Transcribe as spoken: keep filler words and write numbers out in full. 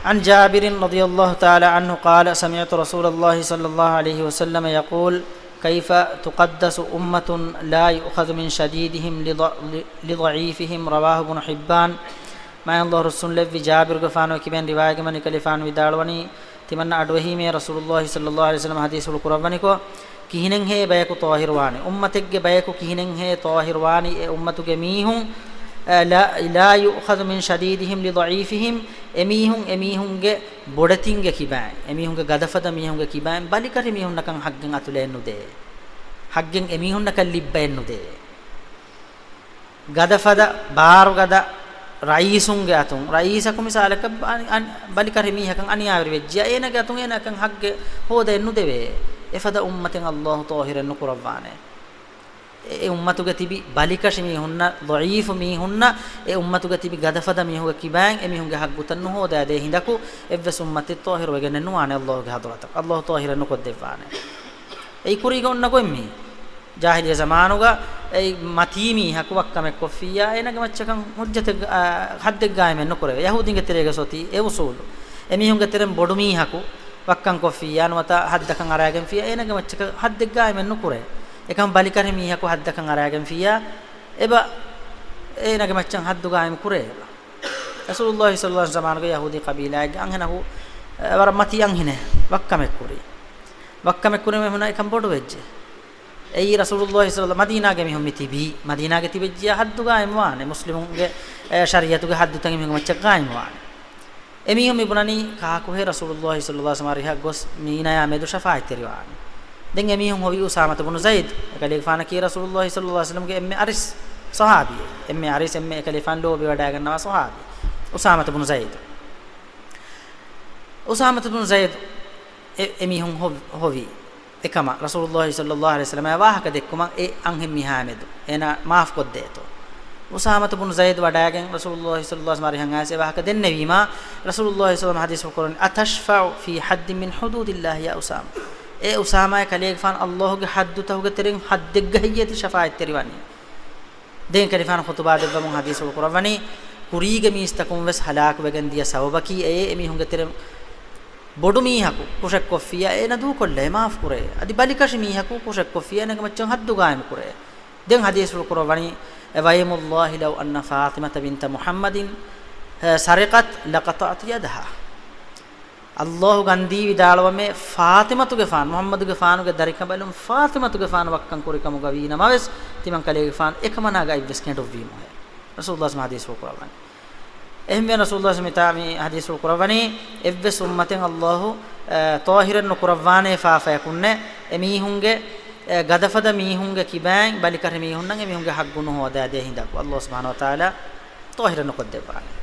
عن جابر رضي الله تعالى عنه قال: سمعت رسول الله صلى الله عليه وسلم يقول: كيف تقدس أمة لا يؤخذ من شديدهم لض-، لضعيفهم. رواه ابن حبان. މާތް ﷲ ރުއްސުންލެއްވި ޖާބިރުގެފާނު ކިބެން ރިވާޔަތްގައި ކަލޭގެފާނު ވިދާޅުވަނީ، ތިމަންނަ އަޑުއެހީމޭ ރަސޫލުﷲ ޞައްލަﷲ ޢަލައިހި ވަސައްލަމަ ޙަދީޘްފުޅު ކުރައްވަނިކޮށް، ކިހިނެއްހޭ ބަޔަކު ޠާހިރުވާނީ؟ އުއްމަތެއްގެ ބަޔަކު ކިހިނެއްހޭ ޠާހިރުވާނީ؟ އެ އުއްމަތުގެ މީހުން، އަ، لا، لا يؤخذ من شديدهم لضعيفهم، އެމީހުން، އެމީހުންގެ ބޮޑެތިންގެ ކިބައިން، އެމީހުންގެ ގަދަފަދަ މީހުންގެ ކިބައިން ބަލިކަށި މީހުންނަކަށް ޙައްޤެއް އަތުލައެއް ނުދޭ. ޙައްޤެއް އެމީހުންނަކަށް ލިއްބައެއް ނުދޭ. ގަދަފަދަ، ބާރުގަދަ ރައީސުންގެ އަތުން، ރައީސަކު މިސާލަކަށް އަނި-، އަނި-، ބަލިކަށި މީހަކަށް އަނިޔާވެރި ވެއްޖިއްޔާ، އޭނަގެ އަތުން އޭނައަކަށް ޙައްޤެއް ހޯދައެއް ނުދެވޭ. އެފަދަ އުއްމަތެއް ﷲ ޠާހިރެއް ނުކުރައްވާނެ. އެ، އެ އުއްމަތުގެ ތިބި ބަލިކަށި މީހުންނަށް، ޟަޢީފު މީހުންނަށް، އެ އުއްމަތުގެ ތިބި ގަދަފަދަ މީހުންގެ ކިބައިން އެމީހުންގެ ޙައްޤުތައް ނުހޯދައިދޭ ހިނދަކު، އެއްވެސް އުއްމަތެއް ޠާހިރުވެގެންނެއް ނުވާނެ ﷲ ގެ ޙަޟްރަތަށް. ﷲ ޠާހިރެއް ނުކޮށްދެއްވާނެ. އެއީ ކުރީގަ އޮންނަ ގޮތް މީ. ޖާހިލިއްޔަ ޒަމާނުގަ އެއީ މަތީ މީހަކު ވައްކަމެއް ކޮށްފިއްޔާ، އޭނަގެ މައްޗަކަށް ޙުއްޖަތެއް، އާ، ޙައްދެއް ގާއިމެއް ނުކުރެވޭ. ޔަހޫދީންގެ ތެރޭގަ އޮތީ އެ އުޞޫލު. އެމީހުންގެ ތެރެއިން ބޮޑު މީހަކު ވައްކަން ކޮށްފިއްޔާ، ނުވަތަ ޙައްދަކަށް އަރާގެންފިއްޔާ، އޭނަގެ މައްޗަކަށް ޙައްދެއް ގާއިމެއް ނުކުރޭ. އެކަމަ ބަލިކަށި މީހަކު ޙައްދަކަށް އަރާގެންފިއްޔާ، އެބަ އޭނަގެ މައްޗަށް ޙައްދު ގާއިމް ކުރޭ އެބަ. ރަސޫލުﷲ ޞައްލަﷲ ޢަލައިހި ވަސައްލަމަ ޒަމާނުގަ ޔަހޫދީ ޤަބީލާއެއްގެ އަންހެނަކު، އެ، ވަރަށް މަތީ އަންހެނެއް ވައްކަމެއް ކުރީ. ވައްކަމެއް ކުރީމަ އެ ހުންނަ އެކަން ބޮޑުވެއްޖެ. އެއީ ރަސޫލުﷲ ޞައްލަ-، މަދީނާގެ މީހުން މި ތިބީ. މަދީނާގެ ތިބެއްޖިޔާ ޙައްދު ގާއިމްވާނެ. މުސްލިމުންގެ، އެ، ޝަރީޢަތުގެ ޙައްދުތައް އެމީހުންގެ މައްޗަށް ގާއިމްވާނެ. އެމީހުން މި ބުނަނީ ކާކުހޭ ރަސޫލުﷲ ޞައްލަﷲ ޢަލައިހި ވަސައްލަމަ އަރިހަށް ގޮސް މީނަޔާ މެދު ޝަފާޢަތްތެރިވާނީ. ދެން އެމީހުން ހޮވީ އުސާމަތު ބުނު ޒައިދު. އެކަލޭގެފާނަކީ ރަސޫލުﷲ ޞައްލަﷲ ޢަލައިހި ވަސައްލަމަގެ އެންމެ އަރިސް ޞަޙާބީ. އެންމެ އަރިސް، އެންމެ އެކަލޭގެފާނު ލޯބިވަޑައިގަންނަވާ ޞަޙާބީ. އުސާމަތު ބުނު ޒައިދު. އުސާމަތު ބުނު ޒައިދު އެ، އެމީހުން ހޮ-، ހޮވީ. އެކަމަށް ރަސޫލުﷲ ޞައްލަﷲ ޢަލައިހި ވަސައްލަމަށް ވާހަކަ ދެއްކުމަށް އެ އަންހެން މީހާ މެދު އޭނާ މާފު ކޮށްދޭތޯ. އުސާމަތު ބުނު ޒައިދު ވަޑައިގެން ރަސޫލުﷲ ޞައްލަﷲ ޢަލައިހި ވަސައްލަމަށް އަރިހަށް އައިސް އެ ވާހަކަ ދެންނެވީމާ، ރަސޫލުﷲ ޞައްލަﷲ ޢަލައިހި ވަސައްލަމަ ޙަދީޘްފުޅު ކުރަނީ، أتشفع في حد من حدود الله يا أسامة؟ އޭ އުސާމާ، ކަލޭގެފާނު ﷲ ގެ ޙައްދުތަކުގެ ތެރެއިން ޙައްދެއްގަ ހެއްޔޭތީ ޝަފާޢަތްތެރިވަނީ؟ ދެން ކަލޭގެފާނު ޚުޠުބާ ދެއްވަމުން ޙަދީޘްފުޅު ކުރައްވަނީ، ކުރީގެ މީސްތަކުން ވެސް ހަލާކުވެގެން ދިޔަ ސަބަބަކީ އެއީ އެމީހުންގެ ތެރެއިން ބޮޑު މީހަކު ކުށެއްކޮށްފިއްޔާ އޭނަ ދޫކޮށްލައި މާފުކުރޭ. އަދި ބަލިކަށި މީހަކު ކުށެއްކޮށްފިއްޔާ އޭނަގެ މައްޗަށް ޙައްދު ގާއިމުކުރޭ. ދެން ޙަދީޘްފުޅު ކުރައްވަނީ، وأيم الله لو أن فاطمة بنت محمد سرقت لقطعت يدها. ﷲ ގަންދީ ވިދާޅުވަމޭ، ފާޠިމަތުގެފާނު، މުޙައްމަދުގެފާނުގެ ދަރިކަނބަލުން ފާޠިމަތުގެފާނު ވައްކަން ކުރިކަމުގަ ވީނަމަވެސް، ތިމަން ކަލޭގެފާނު އެކަމަނާގައިވެސް ކެނޑުއްވީމުހޭ. ރަސޫލުﷲ ޙަދީޘްފުޅު ކުރައްވަނީ. އެހެންވެ ރަސޫލުﷲ މިތާ މި ޙަދީޘްފުޅު ކުރައްވަނީ، އެއްވެސް އުއްމަތެއް ﷲ، އެ، ޠާހިރެއް ނުކުރައްވާނޭ ފާފަޔަކުންނެއް، އެމީހުންގެ، އެ، ގަދަފަދަ މީހުންގެ ކިބައިން ބަލިކަށި މީހުންނަށް އެމީހުންގެ ޙައްޤު ނުހޯދާދޭ ހިނދަކު ﷲ ސުބްޙާނަހޫ ވަތަޢާލާ ޠާހިރެއް ނުކޮށްދެއްވާނެ.